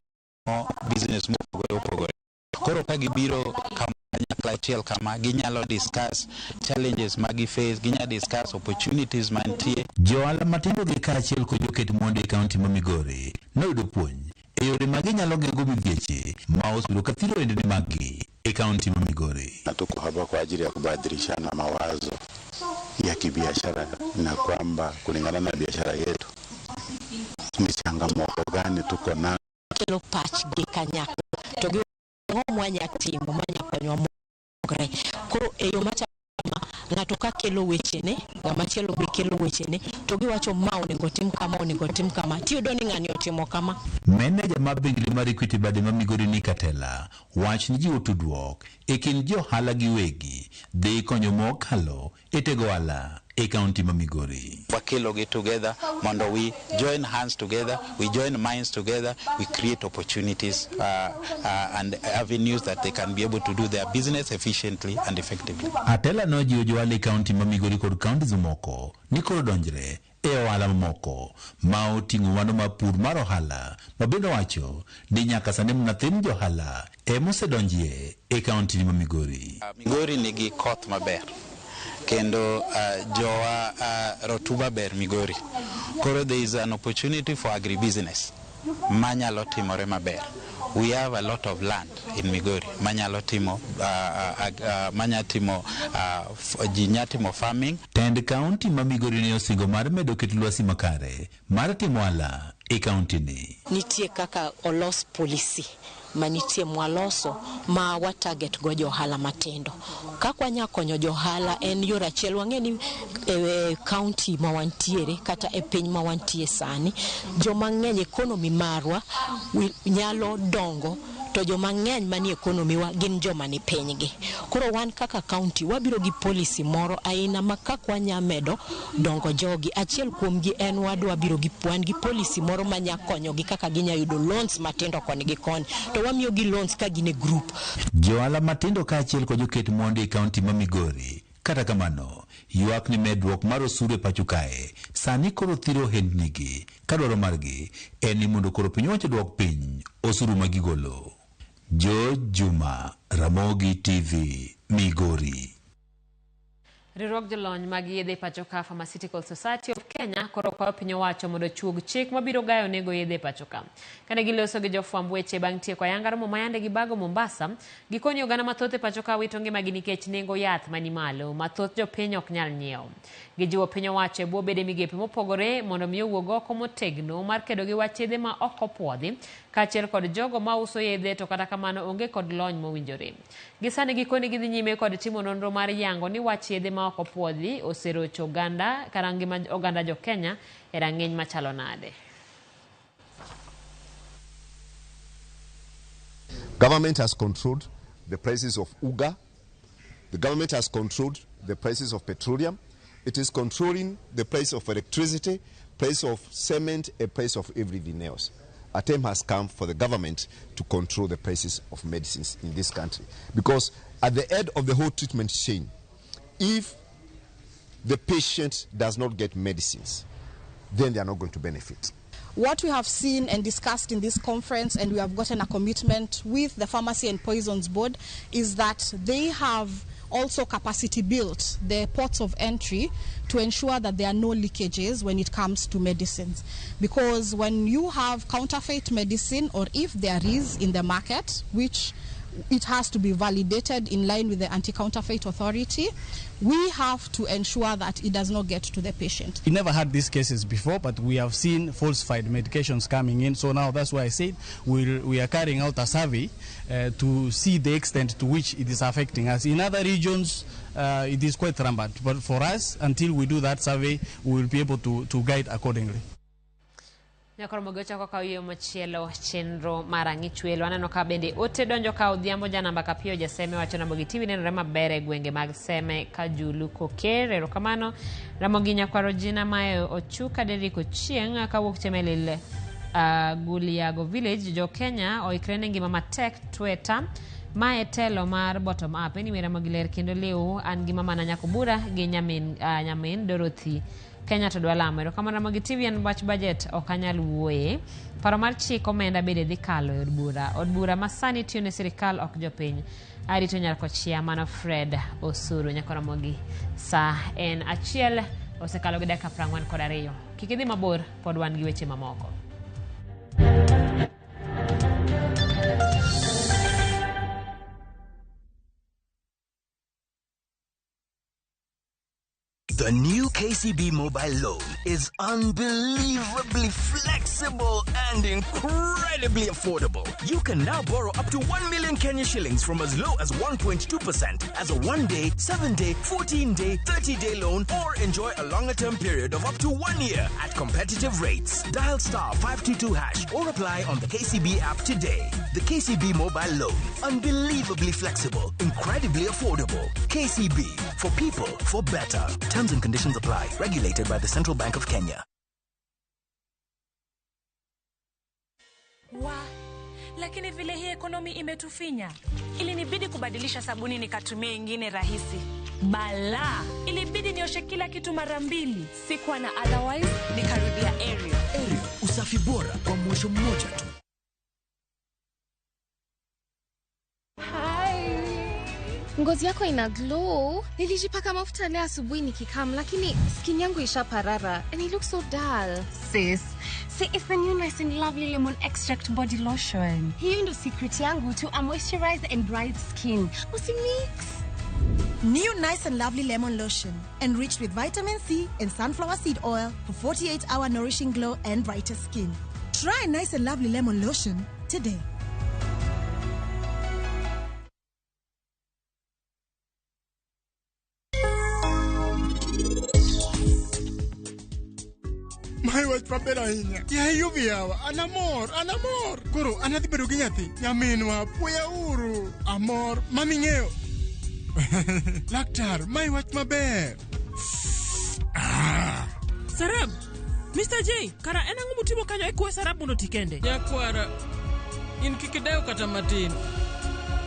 business mopogore opogore. Koro ka gibiro kanyakla achiel kama ginyalo discuss challenges ma gi face, ginyalo discuss opportunities mantie. Johala matindo gi kaachiel kod joket mwandu e kaunti ma Migori noyudo puonj e yore ma ginyalo geng'o midhieche ma osebedo ka thiro ohendni mag-gi e kaunti ma Migori. Na tuko hapa kwa ajili ya kubadilishana mawazo ya kibiashara na kwamba kulingana na biashara yetu ni changamoto gani tuko nayo. Kelo pachgi kanyakla to gi ang'o mwanya timo manya konyowa mogre. Koro e yo machalo kama, ng'ato ka kelo wechene, ng'ama chielo be kelo wechene, to giwacho ma onego tim kama, onego tim kama, tiyudo ni ng'ani otimo kama. Meneja mar bengi mar Equity bade ma Migori Nick Atela wach ni jiwo tudruok e kind johala giwegi dhi konyo mokalo e tego ohala e kaunti ma Migori. Wakelogi together mondo we join hands together, we join minds together, we create opportunities and avenues that they can be able to do their business efficiently and effectively. Atela nojiwo johala e kaunti ma Migori kod kaunti mamoko ni koro donjre e ohala mamoko ma oting'o mano mar pur mar ohala ma bende owacho ni nyaka sani mana thin johala ema osedonjie e kaunti ma Migori. Migori nigi koth maber kendo jowa rotuba ber Migori. Koro there is an opportunity for agribusiness manyalo timore maber. We have a lot of land in Migori manyalo timo manya timo ji nya timo farming. Tend kaunti ma Migori ne osingo mar medo keto lwasi makare mar timo ohala e kaunti ni. Nitie kaka olos policy manitie mwaloso ma wa target go johala matindo. Kaka wanya konyo johala en yor achiel. Wang'e ni e county ma wantiere kata e piny ma wantie sani, joma ng'eny economy marwa nyalo dongo to joma ng'eny manie economy wa gin joma ni pinygi. Koro wan kaka county wabiro gi policy moro aina ma kaka wanya medo dongo jogi. Achiel kuom gi en wadwa biro gi wan gi policy moro manya konyogi kaka ginya yudo loans matindo koni gi koni to wamiyo gi loans ka gin e group. Johala matindo kaachiel kod joket mwandu e kaunti ma Migori kata kamano ywak ni medruok mar osuru e pacho kae sani koro thiro ohendnigi ka dwaro margi en ni mondo koro piny owacho duok piny osuru ma gigolo. George Juma, Ramogi TV, Migori. Riwruog jolony mag yedhe pacho ka Pharmaceutical Society of Kenya koro kwayo piny owacho mondo ochuog chik mabiro gayo nengo yedhe e pacho ka. Kane giloso gi jofwamb weche bang' tieko ayanga romo ma yande gibago Mombasa, gikoni oganda mathoth e pacho ka wito ngimagi nikech nengo yath mani malo ma thoth jopiny ok nyal nyiewo. Gijiwo piny owacho e bwo bede migepe mopogore mondo mi owuog oko motegno mar kedo gi wach yedhe ma ok opuodhi kaachiel kod jogo mauso yedhe to kata kamano onge kod lony mowinjore. Gisani gikoni gidhi nyime kod timo nonro mar yango ni wach yedhe ma ok opuodhi oserocho oganda kata ngima oganda jo Kenya e rang'iny machalo nade. Government has controlled the prices of unga. The government has controlled the prices of petroleum. It is controlling the price of electricity, price of cement, and price of everything else. A time has come for the government to control the prices of medicines in this country. Because at the end of the whole treatment chain, if the patient does not get medicines, then they are not going to benefit. What we have seen and discussed in this conference, and we have gotten a commitment with the Pharmacy and Poisons Board, is that they have also capacity built the ports of entry to ensure that there are no leakages when it comes to medicines. Because when you have counterfeit medicine, or if there is in the market, which it has to be validated in line with the Anti-Counterfeit Authority, we have to ensure that it does not get to the patient. We never had these cases before, but we have seen falsified medications coming in. So now that's why I said we are carrying out a survey to see the extent to which it is affecting us. In other regions, it is quite rampant. But for us, until we do that survey, we will be able to guide accordingly. Nyakoromogi ochako kawo yo machielo chenro mar ang'ichwelo. Aneno ka bende ote donjo ka Odhiambo janamba Kapiyo Jaseme wacho Ramogi TV nenore maber e gwenge mag Seme Kajulu Koker. Erokamano. Ramogi Nyakwaro Jina Mae Ochuka Derrick Ochieng' kawuok Chemelil Guliago Village. Jo Kenya oikre ne ngima matek Twitter. Mae telo mar bottom up. Anyway, Ramogi ler kendo liw an gi mamana Nyakobura gi nyamin Dorothy Kenya to dwa lamo. Erokamano Ramogi TV en wach budget ok anyal wuoye. Paro mar chik omenda bende dhi kalo e od bura. Od bura ma sani tiyo ne sirikal ok jopiny. Arito nyar kochia mano Fred Osuru. Nyakoromogi sa en 1 osekalo gi dakika 42. Kik idhi mabor pod wan gi weche mamoko. The new KCB mobile loan is unbelievably flexible and incredibly affordable. You can now borrow up to 1 million Kenya shillings from as low as 1.2% as a 1-day, 7-day, 14-day, 30-day loan, or enjoy a longer-term period of up to 1 year at competitive rates. Dial star 522 hash or apply on the KCB app today. The KCB mobile loan. Unbelievably flexible, incredibly affordable. KCB, for people, for better. Terms and conditions apply. Regulated by the Central Bank of Kenya. Wa, lakini vile hii ekonomi imetufinya, ilinibidi kubadilisha sabuni nikatumia ingine rahisi. Bala, ilibidi nioshe kila kitu mara mbili. Sikuwa na otherwise, nikarudia Ariel. Ariel, usafi bora kwa mwosho mmoja tu. Ngozi yako ina glow. Nilijipaka mafuta leo asubuhi nikikam, lakini skin yangu ishaparara and it looks so dull. Sis, see, it's the new Nice and Lovely Lemon Extract Body Lotion. Hiyo ndo secret yangu to a moisturized and bright skin. Usimix. New Nice and Lovely Lemon Lotion, enriched with vitamin C and sunflower seed oil for 48-hour nourishing glow and brighter skin. Try Nice and Lovely Lemon Lotion today. Mae wach maber ahinya. Yaye Yuvi yawa, an amor, an amor. Koro an adhi bedo gi nyathi. Nyaminwa, puoyauru. Amor, maming'eyo. Laktar, mae wach maber. Ah. Sarab, Mr. J, kara en ang'o mutimo kanyo e kwe Sarab mondo oti kende? Nyakwara, in kik idew kata matin.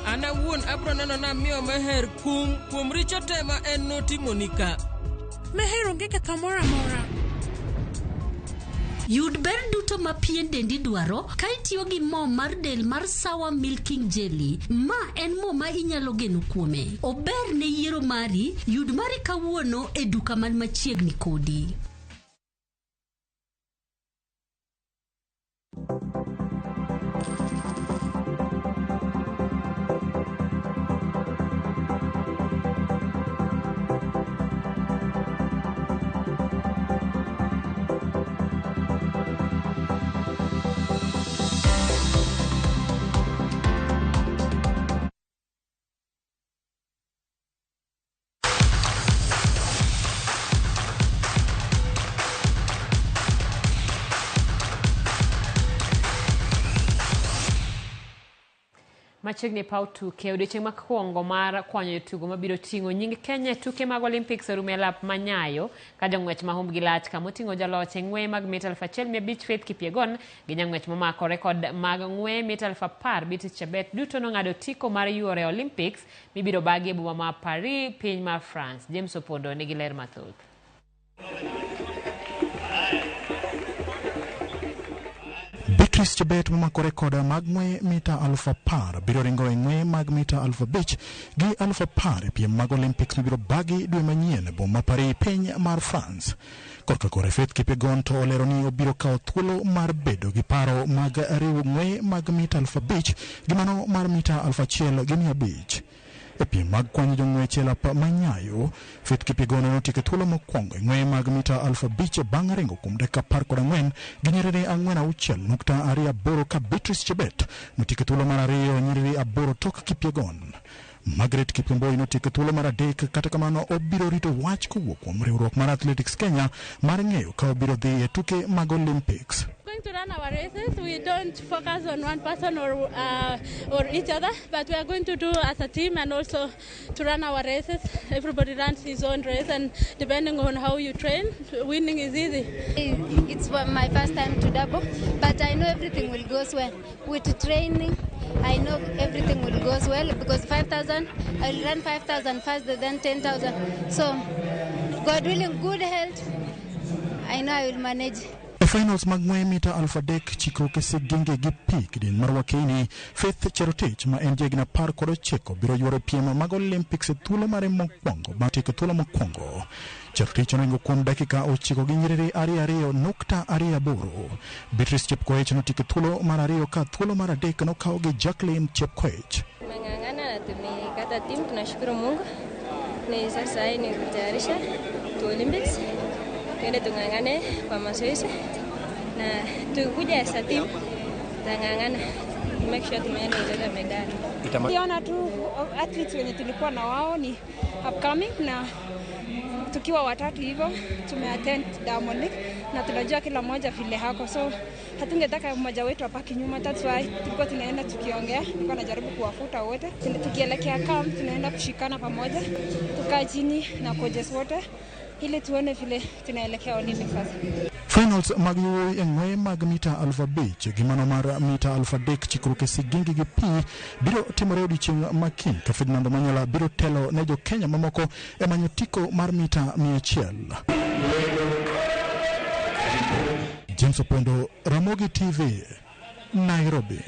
An awuon abro neno namiyo Meher kum kuom richo te ma en notimoni ka. Meher onge ketho moro amora. Yud ber duto ma pien dendi dwaro ka itiyo gi mo mar del mar Sawa Milking Jelly. Ma en mo ma inyalo geno kuome. Ober ne yiero mari, yud mari kawuono e duka man machiegni kodi. Machiegni paw tuke odiochieng' mokwongo mar kwanyo jotugo mabiro ting'o nying Kenya e tuke mag Olympics orumo e lap manyayo ka jong'wech ma humbgi lach kamoting'o jaloch e ng'weye mag mita 1500 Faith Kipyegon gi jang'wech momako rekod mag ng'weye mita 10,000 Beatrice Chebet duto nong'ado otiko mar yuoro e Olympics mibiro bagi e boma ma Paris piny mar France. James Opondo nigi ler mathoth. Beatrice Chebet momako rekod mag ng'weye mita 10,000 biro ringo e ng'weye mag mita 5,000 gi 10,000 e piem mag Olympics mibiro bagi dwe manyien e boma Paris piny mar France. Korka kore Faith Kipyegon to olero ni obiro kawo thuolo mar bedo gi paro mag riwo ng'weye mag mita 5,000 gi mano mar mita 1,500. E piem mag kwanyo jong'wech e lap manyayo, Faith Kipyegon notieko thuolo mokwongo e ng'weye mag mita 5,000 bang' ringo kuom dakika 14 gi nyiriri 46.28 ka Beatrice Chebet notieko thuolo mar ariyo nyiriri 8 tok Kipyegon. Margaret Kipkemboi notieko thuolo mar adek, kata kamano obiro rito wach kowuok kuom riwruok mar Athletics Kenya mar ng'eyo ka obiro dhi e tuke mag Olympics. Going to run our races. We don't focus on one person or each other, but we are going to do as a team and also to run our races. Everybody runs his own race, and depending on how you train, winning is easy. It's my first time to double, but I know everything will go well. With training, I know everything will go well because 5,000, I will run 5,000 faster than 10,000. So, God willing, good health, I know I will manage. E finals mag ng'weye mita 3,000 chikruok e sigenge gi pi kidieny mar Wakeini, Faith Cherotich ma en jahigni 19 biro yuoro piem mag Olympics e thuolo mare mokwongo bang' tieko thuolo mokwongo. Cherotich noringo kuom dakika 9 gi nyiriri 22.28. Beatrice Chepkoech notieko thuolo mar ariyo ka thuolo mar adek nokaw gi Jacqueline Chepkoech. Tumeng'ang'ana na tumekata timu, tunashukuru Mungu. Ni sasa hii ni kutayarisha tu Olympics. Tuende tung'ang'ane kwa mazoezi na tukikuja as a team tutang'ang'ana make sure tumeenda kuleta medali. Tuliona tu athletes wenye tulikuwa na wao ni upcoming, na tukiwa watatu hivyo tumeattend Diamond League na tunajua kila mmoja vile hako, so hatungetaka mmoja wetu apaki nyuma. That's why tulikuwa tunaenda tukiongea, tulikuwa najaribu kuwafuta wote. Tukielekea camp tunaenda kushikana pamoja, tukaa chini na coaches wote ili tuone vile tunaelekea Olympics sasa. Finals mag yowuoyi e ng'weye mag mita 5,000 gi mano mar mita 3,000 chikruok e sigingi gi pi biro timore odiochieng' ma kiny ka Ferdinand Omanyala biro telo ne jo Kenya mamoko e manyo otiko mar mita 100. James Opondo, Ramogi TV, Nairobi.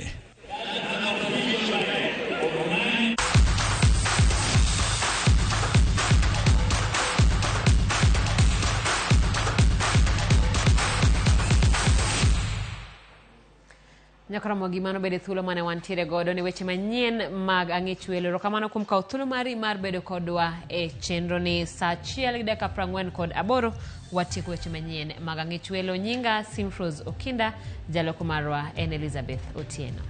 Nyakoromo mano bende thuolo mane wantiere godo ne weche manyien mag ang'ech welo. Erokamano kuom kawo thuolo mari mar bedo kodwa e chenro ni saa 1:48 watieko weche manyien mag ang'ech welo. Nyinga Simfrose Okinda, jaloko marwa en Elizabeth Otieno.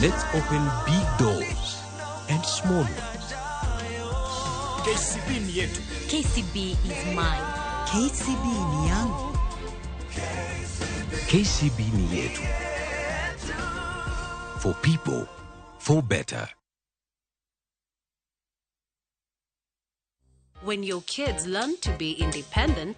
Let's open big doors and small ones. KCB ni yetu. KCB is mine. KCB ni yangu. KCB ni yetu. For people, for better. When your kids learn to be independent,